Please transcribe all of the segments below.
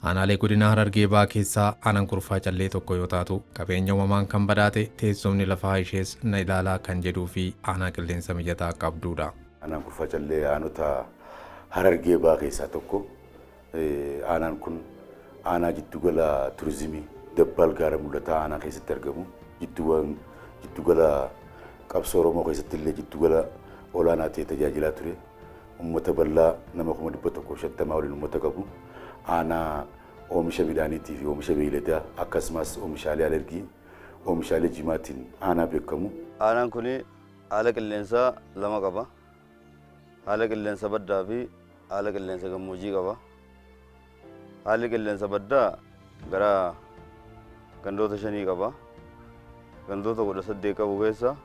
Aanaalee godina Harargee Bahaa keessaa aanaan Kurfaa Callee tokko yoo taatu, qabeenya uumamaan kan badhaate, teessumni lafaa ishees na ilaalaa kan jedhuu fi aanaa qilleensa mijataa qabduudha. Aanaan Kurfaa Callee aanota Harargee Bahaa keessaa tokko. Aanaan kun aanaa jiddugala turizimii Dabbaal Gaara Mul'ataa aanaa keessatti argamu. Jiddugala qabsoo Oromoo keessatti illee jiddugala olaanaa ta'e tajaajilaa ture. Uummata bal'aa nama 150,000 waliin uummata qabu. Aanaa oomisha midhaaniitii fi oomisha beeyladaa, akkasumas oomishaalee alergii, oomishaalee jimaatiin aanaa beekamu. Aanaan kun haala qilleensaa lama qaba. Haala qilleensa baddaa fi haala qilleensa gammoojjii qaba. Haalli qilleensa baddaa gara gandoota shanii qaba. Gandoota 18 qabu keessa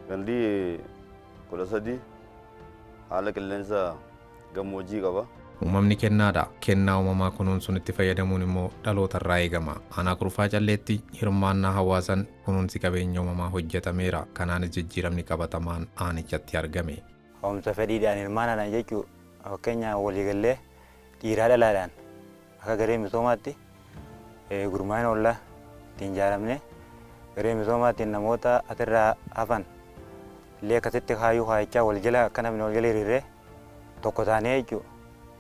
gandii 13 haala qilleensa gammoojjii qaba. Uumamni kennaadha. Kennaa uumamaa kunuunsuun itti fayyadamuun immoo dhaloota irraa eegama. Aanaa Kurfaa Calleetti hirmaannaa hawaasan kunuunsi qabeenya uumamaa hojjetameera. Kanaanis jijjiiramni qabatamaan aanichatti argame. Ka'umsa fedhiidhaan hirmaanaadhaan jechuun, fakkeenyaaf, waliigallee dhiiraa dhalaadhaan akka garee misoomaatti gurmaa'ina ollaa ittiin ijaaramne, garee misoomaatiin namoota asirraa hafan illee akkasitti kaayuu kaayachaa, wal jala akka namni wal jala hiriirree tokko taanee jechuudha,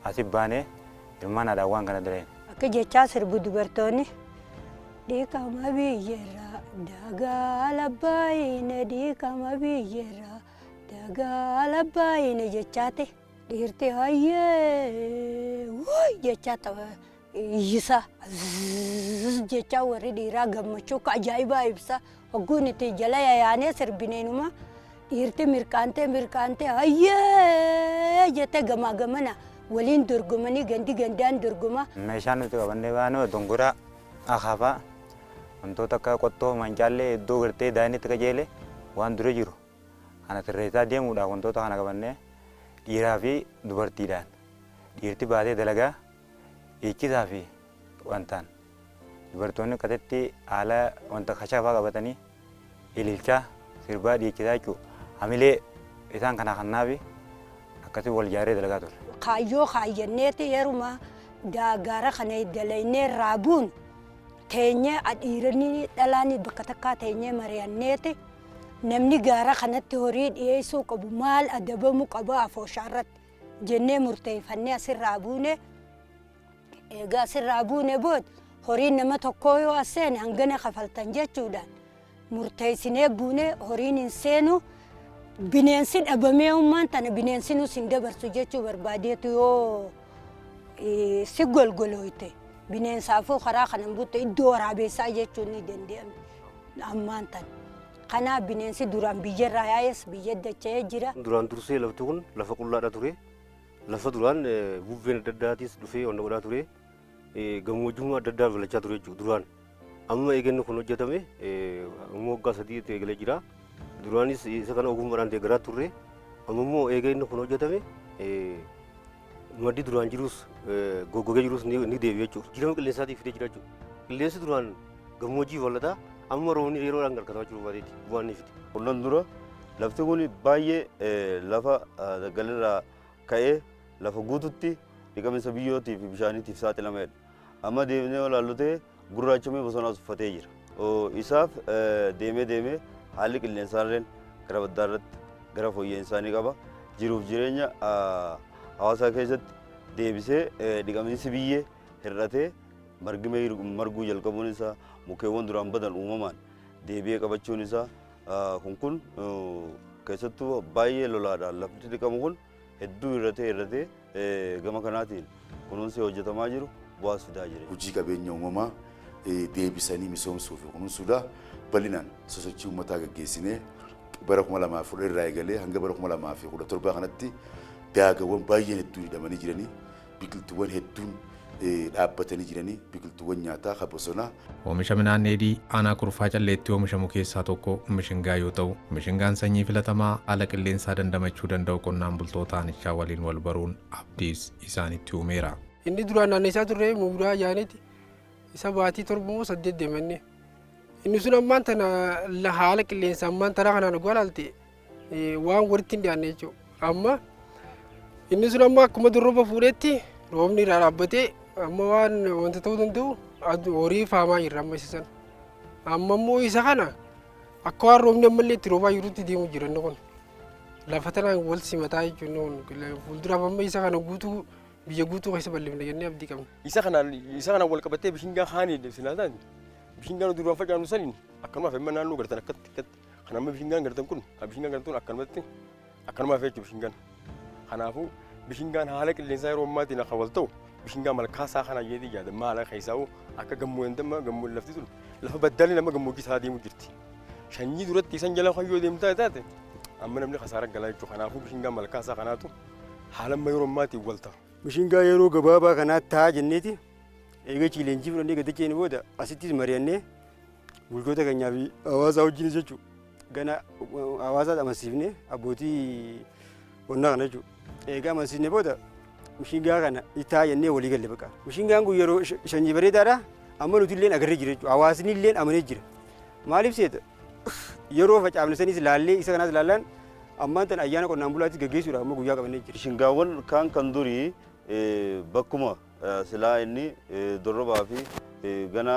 asi baanee hirmaanaadhaan waan kana daleen. Akka jechaa sirbu dubartoonni: "Dhiqama biyyeerraa dagaala baay'ine, dhiqama biyyeerraa dagaala baay'ine" jechaate, dhiirti "Hayyee wuy" jechaa iyyisaa jechaa, warri dhiiraa gammachuu akka ajaa'ibaa ibsa. Hogguun itti jala yayaanee sirbineenuma dhiirti mirqaantee mirqaantee "Hayyee" jettee gamaa gamana waliin dorgomanii, gandi gandaan dorgoma. Meeshaan nuti qabannee baanu dongoraa, akaafaa, wantoota akka qottoo, mancaallee, iddoo gartee daa'imni itti qajeele waan dura jiru kana sirreessaa deemuudhaaf wantoota kana qabannee, dhiiraa fi dubartiidhaan, dhiirti baatee dalagaa dhiichisaa fi wantaan, dubartoonni akkasitti haala wanta kashafaa qabatanii ililchaa, sirbaa, dhiichisaa jechuudha. Hamilee isaan kana kannaafi akkasii wal ijaarree dalagaa ture. Kaayyoo kaayyanneeti yeruma gaara kana dalaynee irraa buun teenyee, dhiironni dhalaan bakka takkaa teenyee mari'anneeti, namni gaara kanatti horii dhiyeessuu qabu maal adabamuu qaba afooshaa irratti jennee murteeffannee asirraa buune. Egaa asirraa buune booda horiin nama tokkoo yoo as seene hangana kafaltan jechuudhaan murteessinee buune. Horiin hin seenu, bineensi dhabamee ummaan tana bineensi nus hin dabarsu jechuu barbaadeetu, yoo si golgolooyte bineensaafuu karaa kanan butte iddoo waraabessaa jechuun ni danda'ame ammaan tana. Kanaaf bineensi duraan biyyarraa yaa'es biyya dacha'ee jira. Duraan dursee lafti kun lafa qullaadha ture. Lafa duraan bubbeen adda addaatis dhufee wanna godhaa ture. Gammoojjummaa adda addaa filachaa ture jechuudha duraan. Amma eeganni kun hojjetame immoo waggaa 3 eegalee jira. Duraanis isa kana ogummaadhaan deeggaraa turre. Amma immoo eega inni kun hojjetame maddi duraan jirus goggogee jirus ni deebi'e jechuudha. Jijjiirama qilleensaatiif fidee jira jechuudha. Qilleensi duraan gammoojjii bal'ataa, amma roobni yeroodhaan gargaaraa jiru baateeti bu'aan ni fide. Kunneen dura lafti kun baay'ee lafa daggalirraa ka'ee lafa guututti dhiqaminsa biyyootii fi bishaaniitiif saaxilameedha. Amma deemnee yoo ilaallu ta'e gurraachamee bosonaas uffatee jira. Isaaf deemee deemee haalli qilleensaallee gara baddaa irratti gara fooyya'insaa ni qaba. Jiruuf jireenya hawaasaa keessatti deebisee dhiqamiinsi biyyee hir'atee, margi marguu jalqabuun isaa, mukeewwan duraan badan uumamaan deebi'ee qabachuun isaa kun keessattuu baay'ee lolaadhaan lafti dhiqamu kun hedduu hir'atee hir'atee gama kanaatiin kunuunsi hojjetamaa jiru bu'aas fidaa jira. Hojii qabeenya uumamaa deebisanii misoomsuu fi kunuunsuudha bal'inaan sosochii uummataa gaggeessinee, bara 2010 irraa eegalee hanga bara 2017 kanatti daagawwan baay'een hedduun hidhamanii jiranii, biqiltuuwwan hedduun dhaabbatanii jiranii, biqiltuuwwan nyaataa kan bosonaa. Oomisha midhaan dheedhii aanaa Kurfaa Calleetti oomishamu keessaa tokko mishingaa yoo ta'u, mishingaan sanyii filatamaa haala qilleensaa dandamachuu danda'u qonnaan bultoota aanichaa waliin wal baruun abdiis isaanitti uumeera. Inni duraan naannessaa turre muguraa jaaniiti isa baatii 7 moo 8 deemanne. Inni sun ammaan tana haala qilleensa ammaan tanaa kanaan dhugaa ilaalte waan walitti hin dhiyaanne jechuudha. Amma inni sun amma akkuma durroba fuudhetti roobni irraa dhaabbatee Amma waan wanta ta'uu danda'u horii faamaa jirra amma isa sana. Amma immoo isa kana akka waan roobni ammallee itti roobaa jirutti deemu jira inni kun. Lafa tanaan wal simataa jechuun fuulduraaf amma isa kana guutuu biyya guutuu keessa bal'ifna jennee abdii qabna. Isa kanaan wal qabatee bishingaa haanii silaa ta'an, bishingaan duraan facaafnu saniin akkanumaaf amma naannoo gartan akkatti akkatti kan amma bishingaan gartan kun, bishingaan gartan kun akkanumatti akkanumaaf jechuudha bishingaan. Kanaafuu bishingaan haala qilleensaa yeroo ammaatiin akka wal ta'u bishingaa malkaasaa kana jedhee yaada maala keessaa akka gammoojjii amma gammoojjii lafti sun lafa baddaalli nama gammoojjii isaa deemu jirti. Sanyii duratti isan jala yoo deemtaa taate amma namni kasaara galaa jechuudha. Kanaafuu bishingaa malkaasaa kanaatu haala amma yeroo ammaatiin wal ta'a. Mishingaa yeroo gabaabaa kanaatti taa'aa jenneeti eega challenge fudhannee gadi ceene booda asittis mari'annee bultoota keenyaa fi hawaasaa wajjinis jechuudha. Gana hawaasaa amansiifnee abbootii qonnaa kana jechuudha. Eega amansiifnee booda mishingaa kana itti jennee walii galle baqa. Mishingaan kun yeroo sanyii bareedaadha. Amma nuti illee agarree jira jechuudha. Hawaasni illee amanee jira. Maaliif seeta? Yeroo facaafne sanis laallee isa kanaas laallaan ammaan tan ayyaana qonnaan bulaatti gaggeessuudhaaf amma guyyaa qabannee jira. Bishingaawwan kaan kan durii bakkuma silaa inni dorrobaa fi gana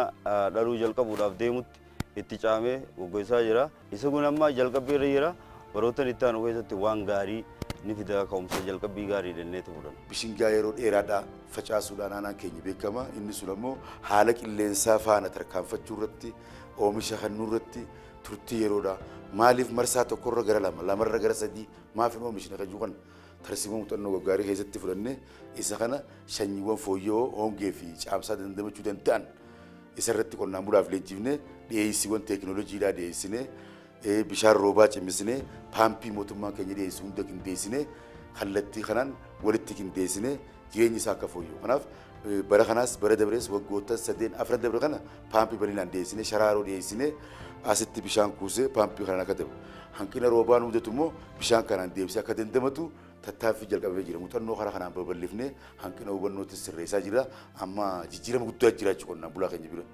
dhaluu jalqabuudhaaf deemutti itti caamee goggoisaa jira. Isa kun amma jalqabbii irra jira. Baroota itti aanu keessatti waan gaarii ni fida, ka'umsa jalqabbii gaarii jenneeti fudhanna. Bishingaa yeroo dheeraadhaa facaasuudhaan aanaan keenya beekama. Inni sun ammoo haala qilleensaa faana tarkaanfachuu irratti, oomisha kennuu irratti turtii yeroodha. Maaliif marsaa tokkorra gara lama, lamarra gara sadii maaf hin oomishne kan jiru kana tarsiimoo muuxannoo gaggaarii keessatti fudhannee isa kana sanyiiwwan fooyya'oo hongee fi caamsaa dandamachuu danda'an isa irratti qonnaan bulaaf leenjifnee, dhiyeessiiwwan teekinooloojiidhaa dhiyeessinee, bishaan roobaa cimmisnee, paampii mootummaan keenya dhiyeessu hunda qindeessinee, kallattii kanaan walitti qindeessinee jireenyi isaa akka fooyya'u. Kanaaf bara kanaas bara dabrees waggoota sadeen afran dabre kana paampii bal'inaan dhiyeessinee, sharaaroo dhiyeessinee, asitti bishaan kuusee paampii kanaan akka dabru. Hanqina roobaan mudatu immoo bishaan kanaan deebisee akka dandamatu tattaaffii jalqabamee jira. Muuxannoo karaa kanaan babal'ifnee hanqina hubannootis sirreessaa jira. Amma jijjiirama guddaa jira jechuudha qonnaan bulaa keenya bira.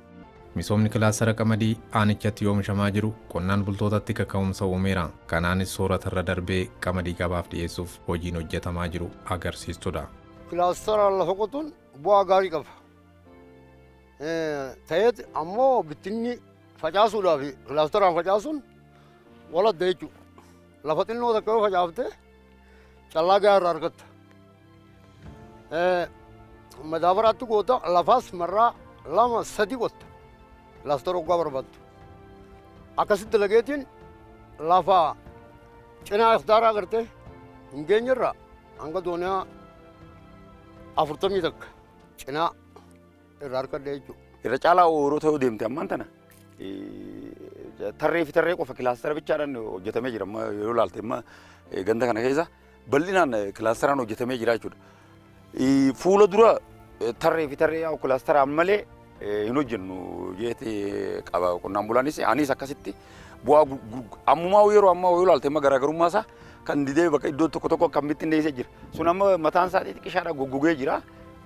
Misoomni kilaastara qamadii aanichatti oomishamaa jiru qonnaan bultootatti kaka'umsa uumeera. Kanaanis sooratarra darbee qamadii gabaaf dhiyeessuuf hojiin hojjetamaa jiru agarsiistudha. Kilaastaraan lafa qotuun bu'aa gaarii qaba. Ta'eet ammoo bittinni facaasuudhaaf kilaastaraan facaasuun wal adda jechuudha. Lafa xinnoo takka yoo facaafte callaa gahaa irraa argatta. Madaabaraatti goota lafaas marraa lama sadi qotta. Kilaastara waggaa barbaaddu. Akkasitti dalageetiin lafa cinaa hektaaraa gartee hin geenyerraa hanga dooniyaa 41 cinaa irraa argadhe jechuudha. Irra caalaa ooyiruu ta'uu deemte ammaan tana tarree fi tarree qofa kilaastara bichaadhaan hojjetamee jira. Amma yeroo ilaalte amma ganda kana keessa bal'inaan kilaastaraan hojjetamee jira jechuudha. Fuula dura tarree fi tarree yaa'u kilaastaraan malee hin hojjennu jeeti qaba qonnaan bulaanis, anis akkasitti bu'aa ammumaa yeroo ammaa yoo ilaalte amma garaagarummaa isaa kan didee bakka iddoo tokko tokko kan bittinneessee jira. Sun amma mataan isaa xixiqqishaadha goggogee jira.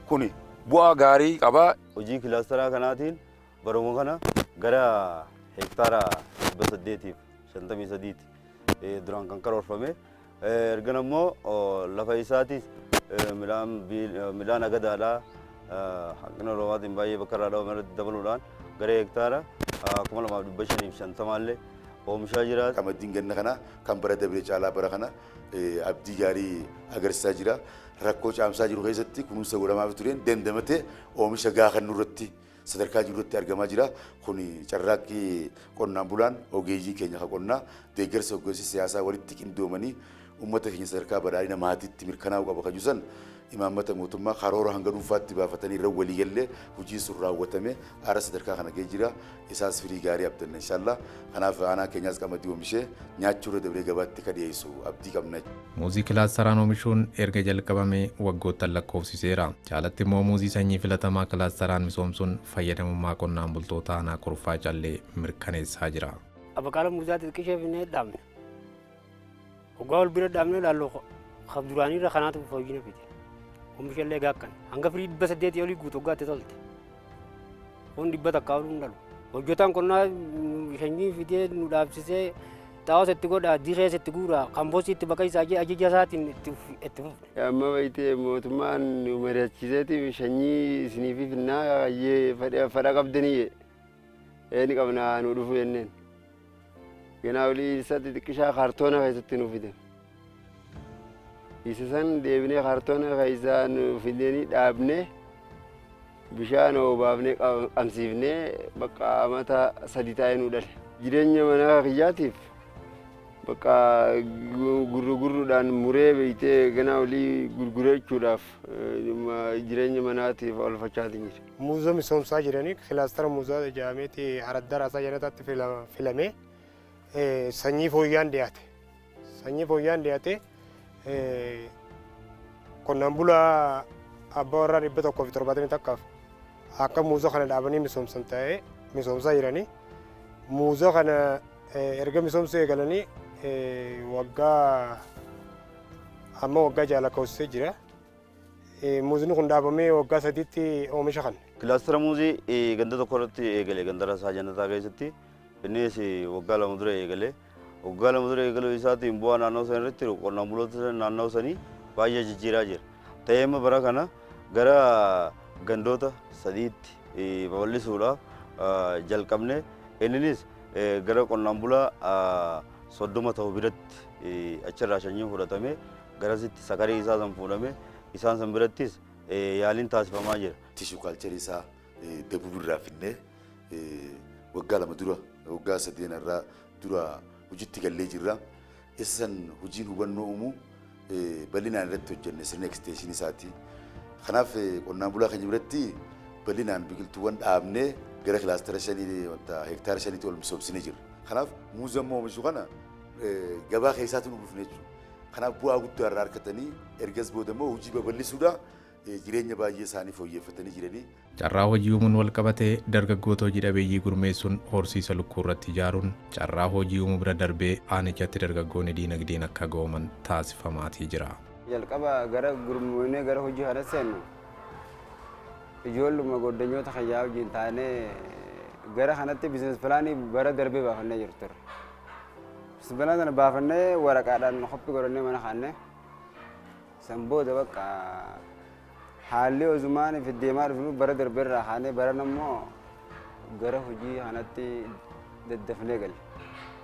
Kuni bu'aa gaarii qaba. Hojii kilaastaraa kanaatiin baruma kana gara hektaara 853ti duraan kan karoorfame. Ergan immoo lafa isaatis midhaan agadaadhaa hanqina roobaatiin baay'ee bakka irraa dhabame irratti dabaluudhaan gara hektaara 2550llee oomishaa jira. Qamadiin ganna kana kan bara dabree caalaa bara kana abdii gaarii agarsiisaa jira. Rakkoo caamsaa jiru keessatti kunuunsa godhamaaf tureen dandamatee oomisha gahaa kan nurratti sadarkaa jirutti argamaa jira. Kun carraaqqii qonnaan bulaan, ogeeyyii keenya kan qonnaa, deeggarsa hoggansi siyaasaa walitti qindoomanii uummata keenya sadarkaa badhaadhina maatiitti mirkanaa'uu qaba kan jiru imaammata mootummaa karoora hanga dhuunfaatti baafatanii irra walii gallee hojii sun raawwatame ara sadarkaa kana ga'ee jira. Isaas firii gaarii abdanna inshaallah. Kanaaf aanaa keenyaas qamadii oomishee nyaachuu irra dabree gabaatti ka dhiyeessu abdii qabna. Muuzii kilaastaraan oomishuun erga jalqabamee waggoottan lakkoofsiseera. Caalatti immoo muuzii sanyii filatamaa kilaastaraan misoomsuun fayyadamummaa qonnaan bultoota aanaa Kurfaa Callee mirkaneessaa jira. Abaqaala muuzaa xixiqqishee finnee dhaabne. Waggaa wal bira dhaabne ilaallu kan duraanii irra kanaatu fooyyina fide. Oomisha illee gaakkan hanga firii 800 olii guutu waggaatti tolte. Kun 100 oluu hin dhalu. Hojjetaan qonnaa sanyii fidee nu dhaabsisee Xaawwas itti godhaa, dirrees itti guuraa, kamboosii itti baqaysaa jee ajaja isaatiin itti fufne. Amma bayitee mootummaan nu mari'achiiseeti sanyii isiniif finnaa hayyee fedha qabdanii eeni qabnaa nu dhufu jenneen. Ganaa olii isa xixiqqishaa kaartoona keessatti nu fide. Isa san deebinee kaartoona keessaa nu fidanii dhaabnee bishaan obaafnee qabsiifnee bakka amata 3 taa'ee nu dhale. Jireenya mana kiyyaatiif bakka gurguruudhaan muree beeytee ganaa olii gurgureechuudhaaf jireenya manaatiif oolfachaatiin jira. Muuza misoomsaa jiranii kilaastara muuzaa jedhameeti araddaa raasaa janataatti filamee sanyii fooyyaan dhiyaate. Sanyii fooyyaan dhiyaate qonnaan bulaa abbaa warraa 171 akka muuza kana dhaabanii misoomsan ta'ee misoomsaa jiranii. Muuza kana erga misoomsuu eegalanii waggaa amma waggaa 6 lakkoofsisee jira. Muuzni kun dhaabamee waggaa 3tti oomisha kanne. Kilaastara muuzii ganda tokko irratti eegale ganda Rasaa Jannataa keessatti innis waggaa 2 dura eegale. Waggaa 2 dura eegaluu isaatiin bu'aa naannoo sana irratti qonnaan buloota naannoo sanii baay'ee jijjiiraa jira. Ta'ee amma bara kana gara gandoota 3tti babal'isuudhaaf jalqabne innis gara qonnaan bulaa 30 ta'u biratti achirraa sanyiin fudhatame garasitti sakarii isaa san fuudhame isaan san birattis yaaliin taasifamaa jira. Tishuu kaalcharii isaa dabuu irraa finnee waggaa 2 dura waggaa 3 irraa dura hojiitti gallee jirra. Isa san hojiin hubannoo uumuu bal'inaan irratti hojjenne sirna eksteenshinii isaati. Kanaaf qonnaan bulaa keenya biratti bal'inaan biqiltuuwwan dhaabnee gara kilaastara 5 wanta hektaara 5tti ol misoomsinee jirra. Kanaaf muuza immoo oomishu kana gabaa keessaatu nu dhufne jechuudha. Kanaaf bu'aa guddaa irraa argatanii ergas booda immoo hojii babal'isuudha jireenya baay'ee isaanii fooyyeffatanii jiranii. Carraa hojii uumuun wal qabatee dargaggoota hojii dhabeeyyii gurmeessuun horsiisa lukkuu irratti ijaaruun carraa hojii uumuu bira darbee aanichatti dargaggoonni diinagdeen akka ga'ooman taasifamaatii jira. Jalqaba gara gurmuunee gara hojii kana seennu ijoolluma goddanyoota fayyaa wajjin taanee gara kanatti biizines pilaanii bara darbee baafannee jirtu turre. Biizines pilaanii sana baafannee waraqaadhaan qophii godhannee mana kaannee san booda bakka haalli ozumaan fi deemaa dhufnu bara darbeerraa kaanee baran ammoo gara hojii kanatti daddafnee galle.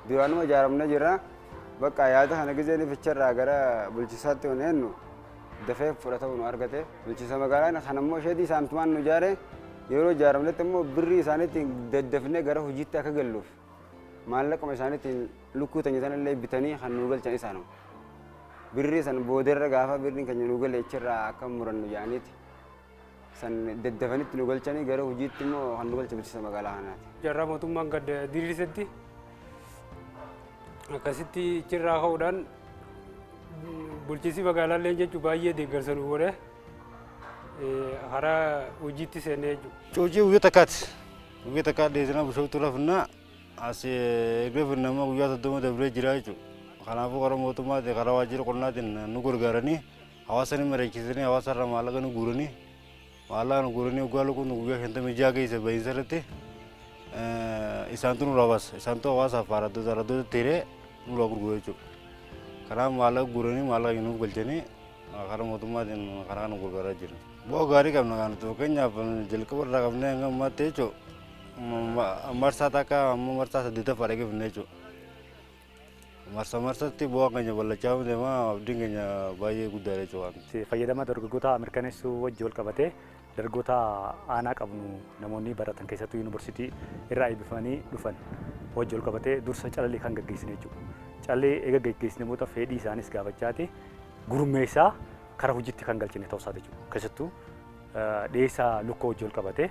Duraanuma ijaaramnee jirra. Bakka yaada kana gizeen ficharraa gara bulchisaatti oneennu dafee fudhatamu nu argate. Bulchiisa magaalaa kana immoo isheetii isaantumaan nu ijaare yeroo ijaaramnetti immoo birrii isaaniitiin daddafnee gara hojiitti akka galluuf maallaquma isaaniitiin lukkuu tanya sanallee bitanii kan nu galchan isaanuma. Birrii san boodarra gaafa birriin keenya nu gale achirraa akka murannu jedhaniiti. San daddafanitti nu galchanii gara hojiitti immoo kan nu galche bulchiisa magaalaa kanaati. Jaarraa mootummaan gad diriirsetti akkasitti achirraa ka'uudhaan bulchiinsi magaalaallee jechuun baay'ee deeggarsa nu godhe karaa hojiitti seennee jechuudha. Cuucii guyyaa takkaati. Guyyaa takkaa dheessinaa bishooftuu lafinnaa as eegee finnammaa guyyaa 30 dabree jira jechuudha. Kanaafuu karaa mootummaatiin karaa waajjira qonnaatiin nu gargaaranii hawaasa ni mari'achiisanii hawaasa irraa maallaqa nu guuranii maallaqa nu guuranii waggaa lukkuun guyyaa 56 keessa bahiinsa irratti isaantu nurraa baasa. Isaantu hawaasaaf araddoota tiree nurraa gurgura jechuudha. Kanaaf maallaqa guuranii maallaqa nuuf galchanii karaa mootummaatiin karaa nu gargaaraa jiru. Bu'aa gaarii qabna kan nuti fakkeenyaaf jalqaba irraa qabnee hanga ammaatti jechuudha. Marsaa takka amma marsaa 8ffaa dhaqee finne jechuudha. Marsa marsatti bu'aa keenya bal'achaa deema abdiin keenya baay'ee guddaadha jechuudha. Fayyadama dargaggoota mirkaneessuu wajji wal qabatee dargaggoota aanaa qabnu namoonni baratan keessattuu yuunivarsiitii irraa eebbifamanii dhufan wajji wal qabatee dursa calallii kan gaggeessine jechuudha. Calallii eega gaggeessine booda fedhii isaanis gaafachaati gurmeessaa karaa hojiitti kan galchine ta'uu isaati jechuudha. Keessattuu dhiyeessa lukkuu wajji wal qabatee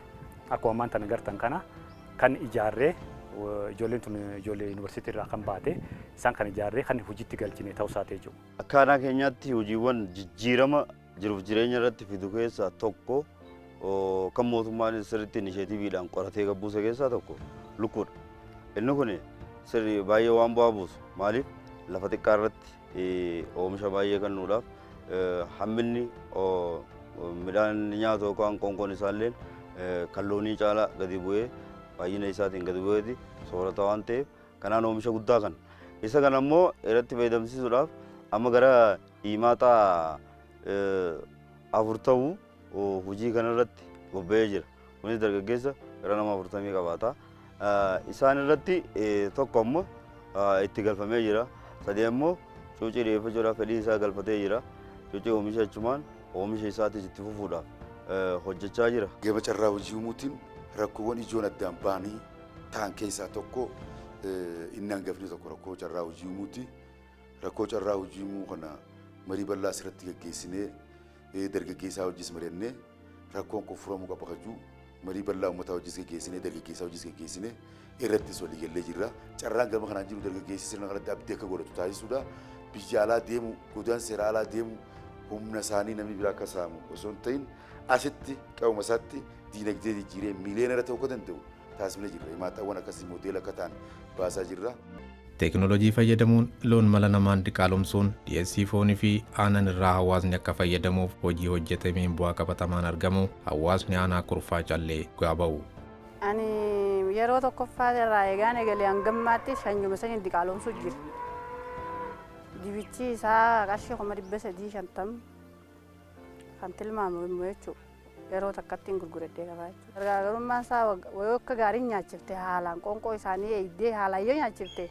akkuma ammaan tana agartan kana kan ijaarree ijoolleen tun ijoollee yuunivarsiitii irraa kan baate isaan kan ijaarree kan hojiitti galchine ta'uu isaati jechuudha. Akka aanaa keenyaatti hojiiwwan jijjiirama jiruuf jireenya irratti fidu keessaa tokko kan mootummaan sirriitti inisheetiiviidhaan qoratee gabbuuse keessaa tokko lukkuudha. Inni kun sirrii baay'ee waan bu'aa buusu. Maaliif lafa xiqqaa irratti oomisha baay'ee kennuudhaaf hamminni midhaan nyaatu yookaan qoonqoon isaallee kan loonii caalaa gadi bu'ee baay'ina isaatiin gadi bu'eeti soorata waan ta'eef kanaan oomisha guddaa kan. Isa kana immoo irratti fayyadamsiisuudhaaf amma gara himaataa 4 ta'u hojii kanarratti bobba'ee jira. Kunis dargaggeessa gara nama 40 qabaata. Isaan irratti tokko ammoo itti galfamee jira. 3 ammoo cuucii dhiyeeffachuudhaaf fedhii isaa galfatee jira. Cuucii oomisha jechuun oomisha isaatis itti fufuudhaaf hojjechaa jira. Gaba carraa hojii uumuutiin rakkoowwan ijoon addaan ba'anii ta'an keessaa tokko inni hangafni tokko rakkoo carraa hojii uumuuti. Rakkoo carraa hojii uumuu kana marii bal'aa asirratti gaggeessinee dargaggeessaa hojis mari'annee rakkoon kun furamuu qaba kajuu marii bal'aa uummataa hojis gaggeessinee dargaggeessaa hojis gaggeessinee irrattis walii gallee jirra. Carraan gama kanaan jiru dargaggeessi sirna kanatti abdii akka godhatu taasisuudha. Biyya alaa deemu, godaan seera alaa deemu humna isaanii namni biraa akka saamu osoo hin ta'in asitti qaama isaatti diinagdee jijjiiree miiliyoonara ta'uu akka danda'u taasifnee jirra. Himaataawwan akkasii moodeela akka ta'an baasaa jirra. Teekinooloojii fayyadamuun loon mala namaan diqaalomsuun dhiyeessii foonii fi aannan irraa hawaasni akka fayyadamuuf hojii hojjetameen bu'aa qabatamaan argamu hawaasni aanaa Kurfaa Callee dhugaa ba'u. Ani yeroo tokkoffaa irraa eegaan eegalee hangammaatti shanyuma saniin diqaalomsuu jira. Dibichi isaa qarshii 350,000 kan tilmaamu immoo jechuudha. Yeroo takkatti hin gurguradhee qabaa jechuudha. Garaagarummaan isaa yoo akka gaariin nyaachifte haalaan qoonqoo isaanii eegdee haalaan yoo nyaachifte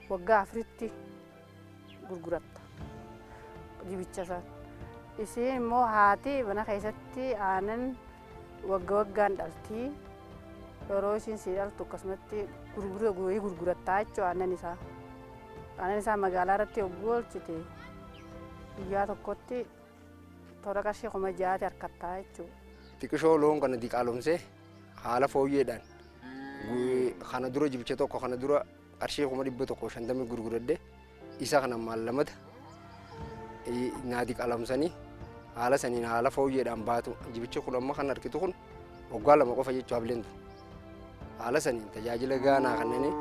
waggaa 4tti gurguratta dibicha isaa. Isiin immoo haati mana keessatti aannan wagga waggaan dhalti. Yeroo isiin si dhaltu akkasumatti gurgurattaa jechuudha aannan isaa. Aannan isaa magaalaa irratti yogguu oolchite guyyaa tokkotti toora qarshii 6,000 harkattaa jechuudha. Xiqqishoo loon kana diqaalomsee haala fooyyeedhaan kana dura jibicha tokko kana dura qarshii 150,000 gurguradhe isa kana maallamata naa diqaalomsanii haala saniin haala fooyyeedhaan baatu jibichi kun amma kan argitu kun waggaa 2 qofa jechuu hableentu haala saniin tajaajila gaanaa kanneen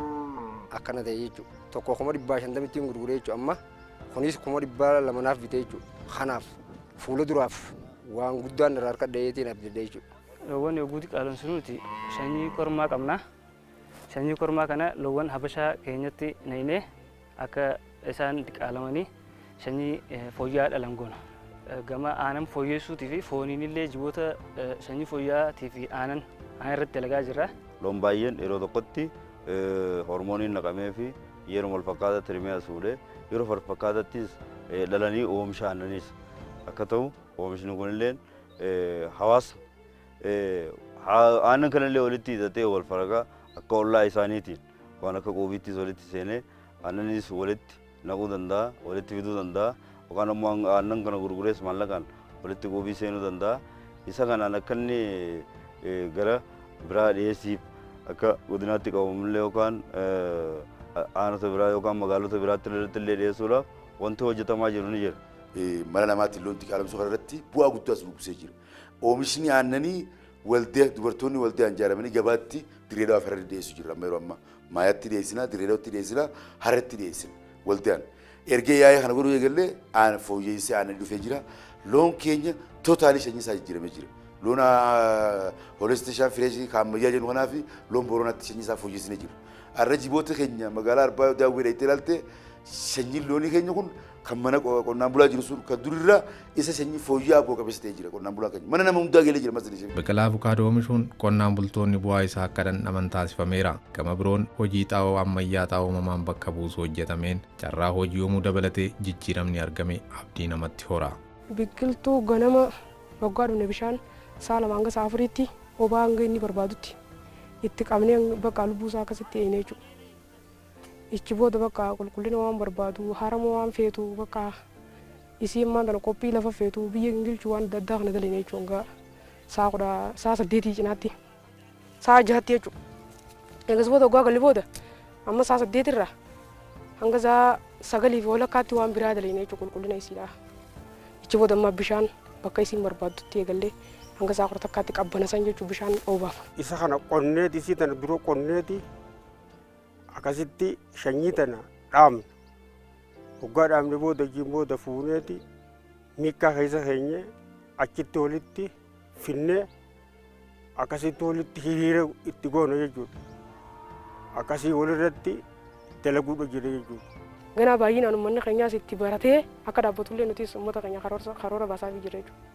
akkana ta'e jechuudha. Tokko 150,000 gurguree jechuudha amma kunis 200,000 naaf bitee jechuudha. Kanaaf fuula duraaf waan guddaan irraa harka dhaheetiin abdadde jechuudha. Loowwan yogguu diqaalomsinuuti sanyii kormaa qabna. Sanyii kormaa kana loowwan Habashaa keenyatti naynee akka isaan diqaalamanii sanyii fooyya'aa dhalan goona. Gama aannan fooyyessuutii fi fooniin illee jiboota sanyii fooyya'aatii fi aannan irratti dalagaa jirra. Loon baay'een yeroo tokkotti hormooniin naqamee fi yeroo wal fakkaataatti rimee as fuudhee yeroo wal fakkaataattis dhalanii oomisha aannaniis akka ta'u oomishni kunillee hawaasa aannan kanallee walitti hidhatee wal faragaa akka ollaa isaaniitiin waan akka quubiittis walitti seenee aannanis walitti naquu danda'a, walitti fiduu danda'a yookaan immoo aannan kana gurgurees maallaqaan walitti quubii seenuu danda'a. Isa kanaan akka inni gara biraa dhiyeessiif akka godinaatti qabamullee yookaan aanota biraa yookaan magaalota biraatti illee dhiyeessuudhaaf wanti hojjetamaa jiru ni jira. Mala namaatiin loon diqaalomsuu kana irratti bu'aa guddaas buusee jira. Oomishni aannanii waldee dubartoonni waldee ijaaramanii gabaatti dirree dhawaa fi hararri dhiyeessu jira. Amma yeroo ammaa maayaatti dhiyeessina, dirree dhawaatti dhiyeessina, hararratti dhiyeessina waldaan. Erga yaa'ii kana godhuu eegallee aan fooyyessee aannan dhufee jira. Loon keenya tootaalii sanyii isaa jijjiiramee jira. Loon hoolestishaa fireeshii kan ammayyaa jennu kanaa fi loon boronaatti sanyii isaa fooyyessinee jira. Har'a jiboota keenya magaalaa Arbaa Daawwee dhaqxee ilaalte sanyiin loonii keenya kun kan mana qonnaan bulaa jiru sun kan durirraa isa sanyii fooyya'aa bu'a qabeessa ta'ee jira qonnaan bulaa keenya. Mana nama hundaa galee jira masni ishee. Biqilaa avukaadoo oomishuun qonnaan bultoonni bu'aa isaa akka dhandhaman taasifameera. Gama biroon hojii xaa'oo ammayyaa xaa'oo uumamaan bakka buusu hojjetameen carraa hojii uumuu dabalatee jijjiiramni argame abdii namatti hora. Biqiltuu ganama waggaa dhumne bishaan sa'a 2 hanga sa'a 4tti obaa hanga inni barbaadutti itti qabnee bakka lubbuu isaa akkasitti eegne jechuudha. Ichi booda bakka qulqullina waan barbaadu harama waan feetu bakka isiin maan tana qophii lafa feetu biyya gingilchuu waan adda addaa kana daline jechuudha. Hanga sa'a 8 cinaatti sa'a 6tti jechuudha. Eegas booda waggaa galli booda amma sa'a 8 irraa hanga sa'a 9 fi walakkaatti waan biraa daline jechuudha qulqullina isiidha. Ichi booda amma bishaan bakka isiin barbaaddutti eegallee hanga sa'a 11tti qabbana san jechuudha bishaan oobaaf. Isa kana qonneeti isii tana dura qonneeti akkasitti sanyii tana dhaabna. Waggaa dhaabne booda hojiin booda fuuneeti miikkaa keessa keenye achitti walitti finnee akkasitti walitti hiriira itti goona jechuudha. Akkasii walirratti dalaguudha jira jechuudha. Ganaa baay'inaan uummanni keenyaas itti baratee akka dhaabbatullee nutis uummata keenya karoora baasaafii jira jechuudha.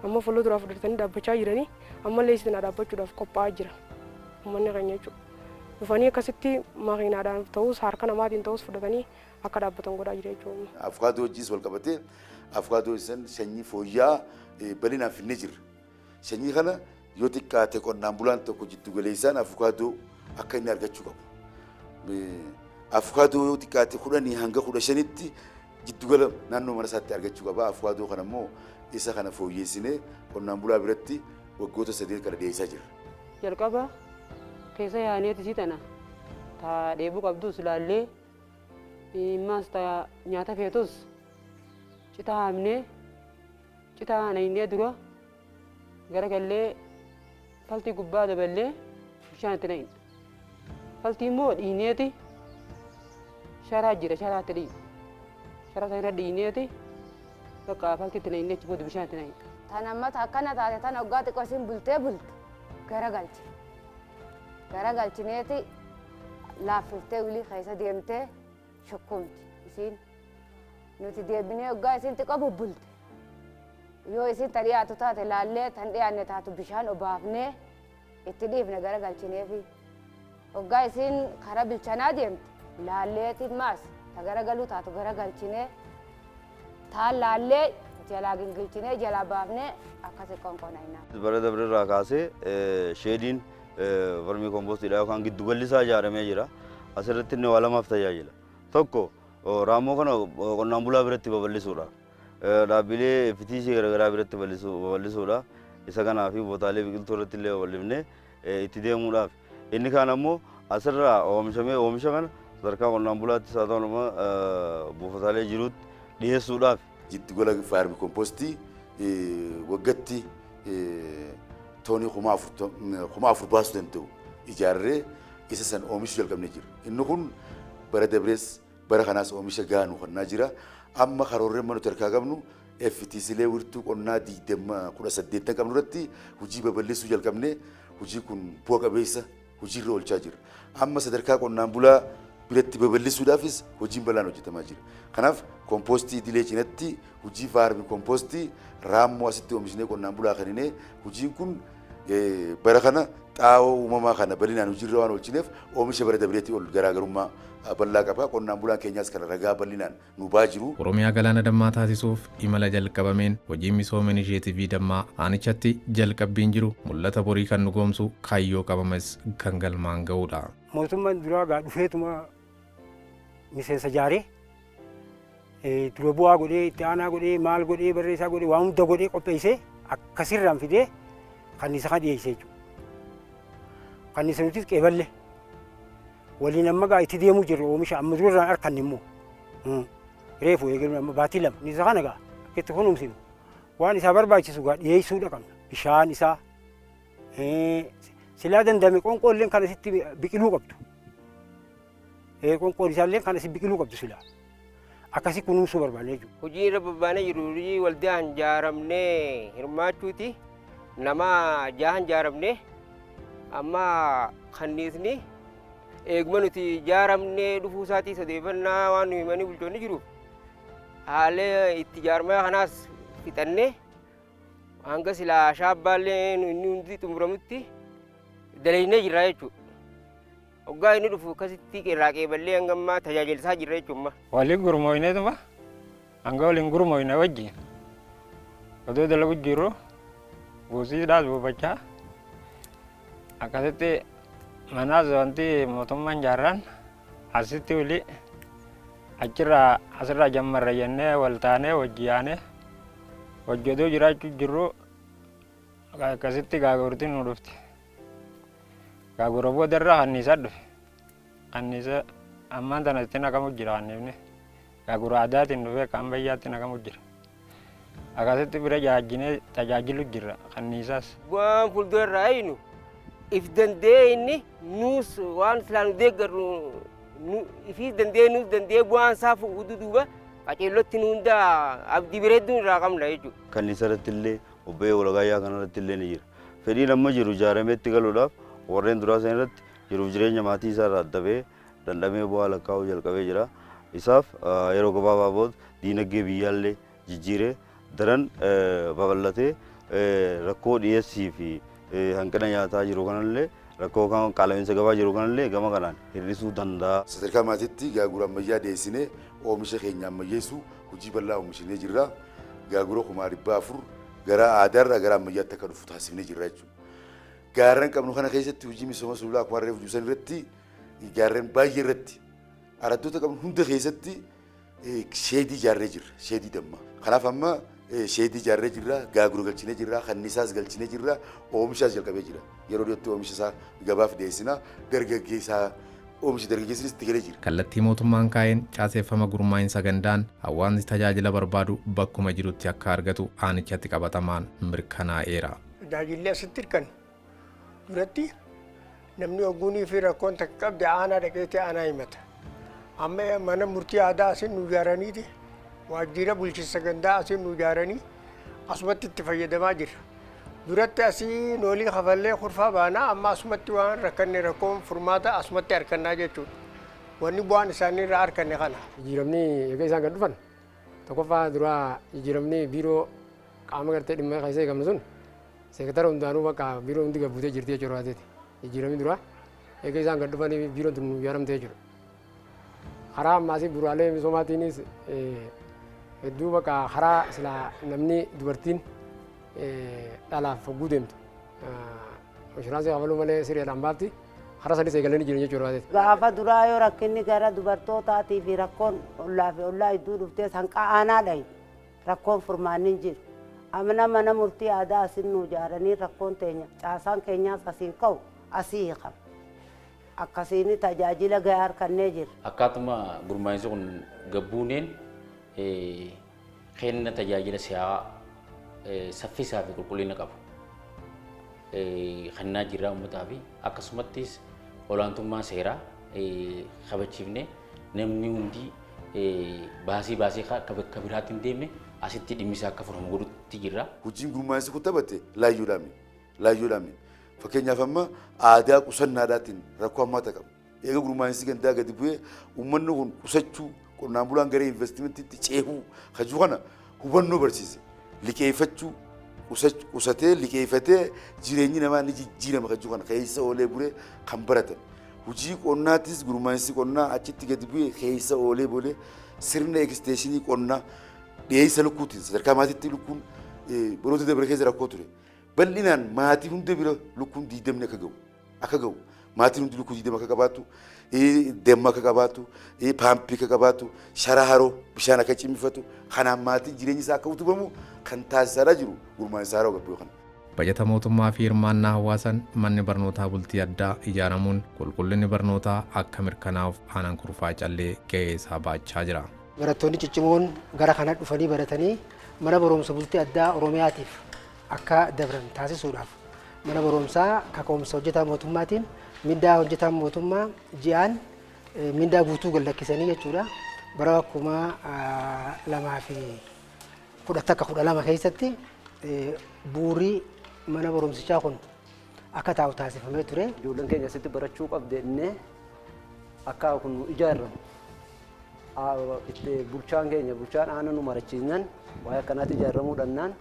Amma fuulduraaf fudhatanii dhaabbachaa jiranii ammallee isin dhaabbachuudhaaf qophaa'aa jira uummanni keenya jechuudha. Dhufanii akkasitti makiinaadhaan ta'us harka namaatiin ta'us fudhatanii akka dhaabbatan godhaa jira jechuudha. Afukaatoo wajjis wal qabatee afukaatoo isan sanyii fooyya'aa bal'inaan finnee jirra. Sanyii kana yoo xiqqaate qonnaan bulaan tokko jiddu galeessaan afukaatoo akka inni argachuu qabu. Afukaatoo yoo xiqqaate 10 hanga 15tti jiddu gala naannoo mana isaatti argachuu qaba. Afukaatoo kana immoo isa kana fooyyessinee qonnaan bulaa biratti waggoota 8 kana dhiyeessaa jirra. Jalqaba keessa yaaneeti si tana taa dheebuu qabdus ilaallee immaas taa nyaata feetus citaa haamnee citaa naynee dura garagallee faltii gubbaa daballee bishaan itti naqna. Faltii immoo dhiineeti sharaa jira sharaa itti dhiina. Sharaa sana irra dhiineeti bakka faltii itti naqnee achi booda bishaan itti naqna. Tan amma akkana taate tan waggaa xiqqoo isin bultee bulte garagalchi. Garagalchineeti laaffiftee wilii keessa deemtee shukkumti isiin. Nuti deebinee waggaa isin xiqqoo bubbulte. Yoo isin ta dhiyaatu taate laallee tan dhiyaanne taatu bishaan obaafnee itti dhiifne garagalchineefi. Waggaa isin karaa bilchanaa deemte laalleetiin maas ta garagaluu taatu garagalchinee taan laallee jalaa gingilchinee jalaa baafnee akkasi qoonqoonayna. Bara dabre irraa kaasee sheediin vermii kompostiidha yookaan giddu galli isaa ijaaramee jira. Asirratti inni waa lamaaf tajaajila. Tokko raammoo kana qonnaan bulaa biratti babal'isuudha. Dhaabbilee fitiishii garaagaraa biratti babal'isuudha. Isa kanaa fi bootaalee biqiltuu irratti illee babal'ifnee itti deemuudhaaf. Inni kaan ammoo asirraa oomishamee oomisha kana sadarkaa qonnaan bulaattis haa ta'u nama buufataalee jirutti dhiyeessuudhaaf. Jiddu gala faarmi kompostii waggaatti toonii 4,000 baasuu danda'u ijaarree isa san oomishuu jalqabnee jira. Inni kun bara dabrees bara kanaas oomisha gahaa nu kennaa jira. Amma karoorreen mana nuti harkaa qabnu FTClee wirtuu qonnaa 18 qabnu irratti hojii babal'isuu jalqabnee hojii kun bu'a qabeessa hojiirra oolchaa jira. Amma sadarkaa qonnaan bulaa biratti babal'isuudhaafis hojiin bal'aan hojjetamaa jira. Kanaaf kompoostii idilee cinatti hojii faarmi kompoostii raammoo asitti oomishnee qonnaan bulaa kenninee hojiin kun bara kana xaa'oo uumamaa kana bal'inaan hojiirra waan oolchineef oomisha bara dabreetii ol garaagarummaa bal'aa qaba. Qonnaan bulaan keenyaas kana ragaa bal'inaan nu baa jiru. Oromiyaa galaana dammaa taasisuuf imala jalqabameen hojiin misooma inisheetivii dammaa aanichatti jalqabbiin jiru mul'ata borii kan dhugoomsu kaayyoo qabames kan galmaan ga'uudha. Mootummaan duraa gaa dhufeetuma miseensa jaaree dura bu'aa godhee itti aanaa godhee maal godhee barreessaa godhee waan hunda godhee qopheessee akkasirraan fidee kanniisa kan dhiyeessee jechuudha. Kanniisa nutis qeeballe waliin amma gaa itti deemuu jirru oomisha amma durarraan harkanne immoo reefu eegaluun amma baatii 2 kanniisa kana gaa akka itti kunuunsinu waan isaa barbaachisu gaa dhiyeessuudha qabna. Bishaan isaa silaa danda'ame qoonqoolleen kan asitti biqiluu qabdu. Qoonqoon isaallee kan asitti biqiluu qabdu silaa. Akkasi kunuunsuu barbaanne jechuudha. Hojii irra babbaanee jiru hojii waldaan ijaaramnee hirmaachuuti. Nama 6 ijaaramnee amma kanniisni eeguma nuti ijaaramnee dhufuu isaatii sadeeffannaa waan nu himanii bulchoonni jiru. Haala itti ijaarama kanaas fixannee hanga silaa shaabbaallee inni hundi xumuramutti dalagnee jirra jechuudha. Hoggaa inni dhufu akkasitti irraa qeeballee hanga ammaa tajaajilsaa jirra jechuudha. Waliin gurmooyneetuma hanga waliin gurmooyne wajjin odoo dalagu jirru buusiidhaas buufachaa akkasitti manaas wanti mootummaan jaarraan asitti wali achirraa asirraa jammarra jennee wal taanee wajji yaanee wajji odoo jiraachuu jirru akkasitti gaagurtiin nu dhufte. Gaagura boodarraa kanniisaa dhufe. Kanniisa ammaan tana itti naqamu jira kanniifni. Gaagura aadaatiin dhufe kan ammayyaatti naqamu jira. Akkasitti bira jaajinee tajaajilu jira kanniisaas. Waan fuuldura irraa eeyinu if danda'ee inni nuus waan silaa nu deeggarru ifis danda'ee nuus danda'ee bu'aan isaa fuudhu duuba qaceellotti nu hunda abdii bareedduun irraa qabna jechuudha. Kanniisa irratti illee obbolee walagaayyaa kana irratti illee ni jira. Fedhiin amma jiru ijaarameetti galuudhaaf warreen duraa san irratti jiruuf jireenya maatii isaa irraa adda ba'ee dhandhamee bu'aa lakkaa'uu jalqabee jira. Isaaf yeroo gabaabaa booda diinagdee biyyaallee jijjiiree daran babal'atee rakkoo dhiyeessii fi hanqina nyaataa jiru kanallee rakkoo qaala'insa gabaa jiru kanallee gama kanaan hir'isuu danda'a. Sadarkaa maatiitti gaagura ammayyaa dhiyeessinee oomisha keenya ammayyeessuu hojii bal'aa oomishinee jirra. Gaagura 400,000 gara aadaarraa gara ammayyaatti akka dhufu taasifnee jirra jechuudha. Gaarreen qabnu kana keessatti hojii misooma sululaa akkuma reefu ibsan irratti gaarreen baay'ee irratti araddoota qabnu hunda keessatti sheedii ijaarree jirra. Sheedii damma. Kanaaf amma sheedii ijaarree jirra, gaagura galchinee jirra, kanniisaas galchinee jirra, oomishaas jalqabee jira. Yeroo dhiyootti oomisha isaa gabaaf dhiyeessina. Dargaggeessaa oomishi dargaggeessinis itti galee jira. Kallattii mootummaan kaa'een caaseeffama gurmaa'insa gandaan hawaasni tajaajila barbaadu bakkuma jirutti akka argatu aanichatti qabatamaan mirkanaa'eera. Tajaajilli asitti hirkan duratti namni oguunii fi rakkoon takka qabde aanaa dhaqeetti aanaa himata. Amma mana murtii aadaa asiin nu ijaaraniiti waajjira bulchiinsa gandaa asiin nu ijaaranii asumatti itti fayyadamaa jirra. Duratti asii noolii kafallee kurfaa baanaa amma asumatti waan rakkanne rakkoon furmaata asumatti harkannaa jechuudha. Wanni bu'aan isaanii irraa harkanne kana. Jijjiiramni egaa isaan kan dhufan tokkoffaa duraa jijjiiramni biiroo qaama gartee dhimma keessa eegamnu sun seektara hundaanuu bakka biiroo hundi gabbuutee jirti jechuudha waateeti. Jijjiiramni duraa egaa isaan kan dhufanii biiroon tun ijaaramtee jechuudha. Karaa ammaasii bu'uuraalee misoomaatiinis hedduu bakka karaa silaa namni dubartiin dhalaaf hogguu deemtu. Inshuraansii kafaluu malee sireedhaan baafti. Karaa sadis eegalanii jiran jechuudha waateeti. Gaafa duraa yoo rakkinni gara dubartootaatii fi rakkoon ollaa fi ollaa hedduu dhuftee sanqaa aanaa dhayi rakkoon furmaanni hin jiru. Amna mana murtii aadaa asiin nu ijaaranii rakkoon teenya caasaan keenyaas asiin ka'u asii hiikama. Akkasiin tajaajila gahaa harkannee jirra. Akkaatuma gurmaa'insi kun gabbuuneen kenna tajaajila si'aa saffisaa fi qulqullina qabu kennaa jirra uummataa fi akkasumattis olaantummaa seeraa kabachiifnee namni hundi baasii baasii akka bakka biraatti hin deemne asitti dhimmi isaa akka furamu godhutti jirra. Hojiin gurmaa'insi kun taphate laayyoodhaan laayyoodhaan fakkeenyaaf amma aadaa qusannaadhaatiin rakkoo hammaata qaba. Eega gurmaa'insi gandaa gadi bu'ee uummanni kun qusachuu qonnaan bulaan gara investimentiitti ceehuu hajuu kana hubannoo barsiise. Liqeeffachuu qusatee liqeeffatee jireenyi namaa ni jijjiirama hajuu kana keessa oolee bulee kan baratan. Hojii qonnaattis gurmaa'insi qonnaa achitti gadi bu'ee keessa oolee bulee sirna eksteeshinii qonnaa dhiyeessa lukkuutiin sadarkaa maatiitti lukkuun baroota dabre keessa rakkoo ture. Bal'inaan maatii hunda bira lukkuun 20 akka ga'u maatiin hundi lukkuu 20 akka qabaatu, damma akka qabaatu, paampii akka qabaatu, shara haroo bishaan akka cimmifatu, kanaan maatiin jireenyi isaa akka utubamu kan taasisaa jiru gurmaa'insa haroo gabboo kana. Bajata mootummaa fi hirmaannaa hawaasaan manni barnootaa bultii addaa ijaaramuun qulqullinni barnootaa akka mirkanaa'uuf aanaan kurfaa callee ga'ee isaa baachaa jira. Barattoonni ciccimoon gara kana dhufanii baratanii mana barumsa bultii addaa Oromiyaatiif akka dabran taasisuudhaaf mana barumsaa kaka'umsa hojjetaa mootummaatiin mindaa hojjetaa mootummaa ji'aan mindaa guutuu gad lakkisanii jechuudha. Bara 2011 12 keessatti bu'uurri mana barumsichaa kun akka taa'u taasifamee ture. Ijoolleen keenya asitti barachuu qabdi jennee akka kun nu ijaarramu itti bulchaan keenya bulchaan aanaa nu marachiisnan waa'ee akkanaatti ijaaramuu dhannaan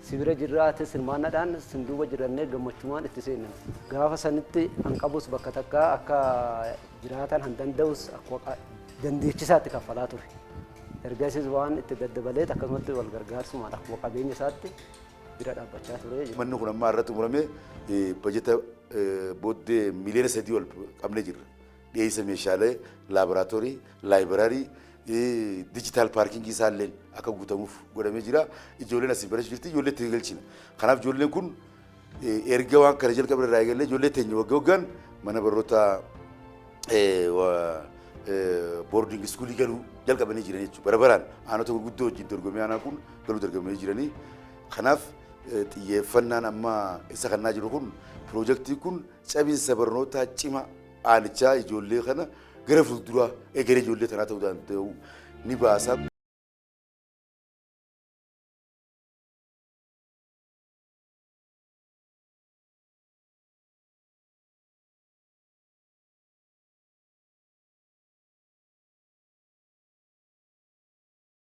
sibira jirraatis hirmaannaadhaan sinduuba jirannee gammachumaan itti seenan. Gaafa sanitti hanqabus bakka takkaa akka jiraatan han danda'us akka dandeechisaatti kaffalaa ture. Ergasiis waan itti daddabaleet akkasumatti wal gargaarsumaan akkuma qabeenya isaatti bira dhaabbachaa ture. Manni kun amma irratti xumuramee bajeta booddee 3 miliyoona ol qabnee jirra. Dhiyeessa meeshaalee laaboraatoorii, laayibraarii, digital parkingii isaallee akka guutamuuf godhamee jira. Ijoolleen asii barachuu jirti, ijoollee itti galchina. Kanaaf ijoolleen kun erga waan kana jalqabe irraa eegalee ijoollee teenya waggaa waggaan mana barnootaa boarding schoolii galuu jalqabanii jiran jechuudha. Bara baraan aanota gurguddoo wajjin dorgommii aanaa kun galuu dorgomanii jiranii. Kanaaf xiyyeeffannaan amma isa kannaa jiru kun piroojeektii kun cabinsa barnootaa cimaa aanichaa ijoollee kana gara fuulduraa egeree ijoollee tanaa ta'uu danda'u ni baasa.